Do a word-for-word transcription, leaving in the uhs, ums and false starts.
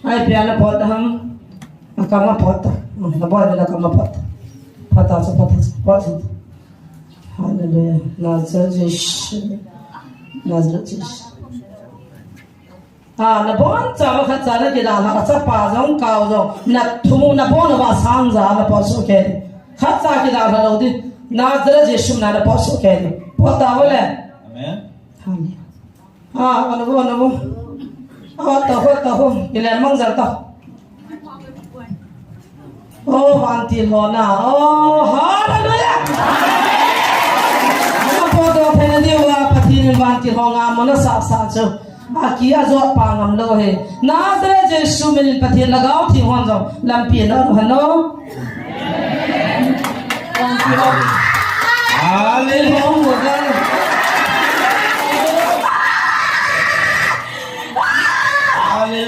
Ai pia na pot ham. Akama pot. Na boy na kama pot. Pata sa pata sa pot. Hallelujah. Nazareth Jesu. Nazareth Jesu. Ah, na bon cha va khat cha na kidal ha, chapa jong, kau jong, na thumu na bon va sang ja na pot su ke. Khat cha kidal ha lo di. Nazareth Jesu na na pot su ke. Pot ta vole. Amen. Amen. Ah, ano bo, ano bo. Ah, ta ho, ta ho. Kile mang ja ta. Oh, vantil ho na. Oh, hallelujah. Ana pot doh theina diuva, Pathen in vantil ho ngam mo na sa sa chu. Aki a jot pa ngam lo he. Nazareth Jesu min in Pathen Lhagao Theng hon jong lampi na hon no. Vantil ho. Hallelujah.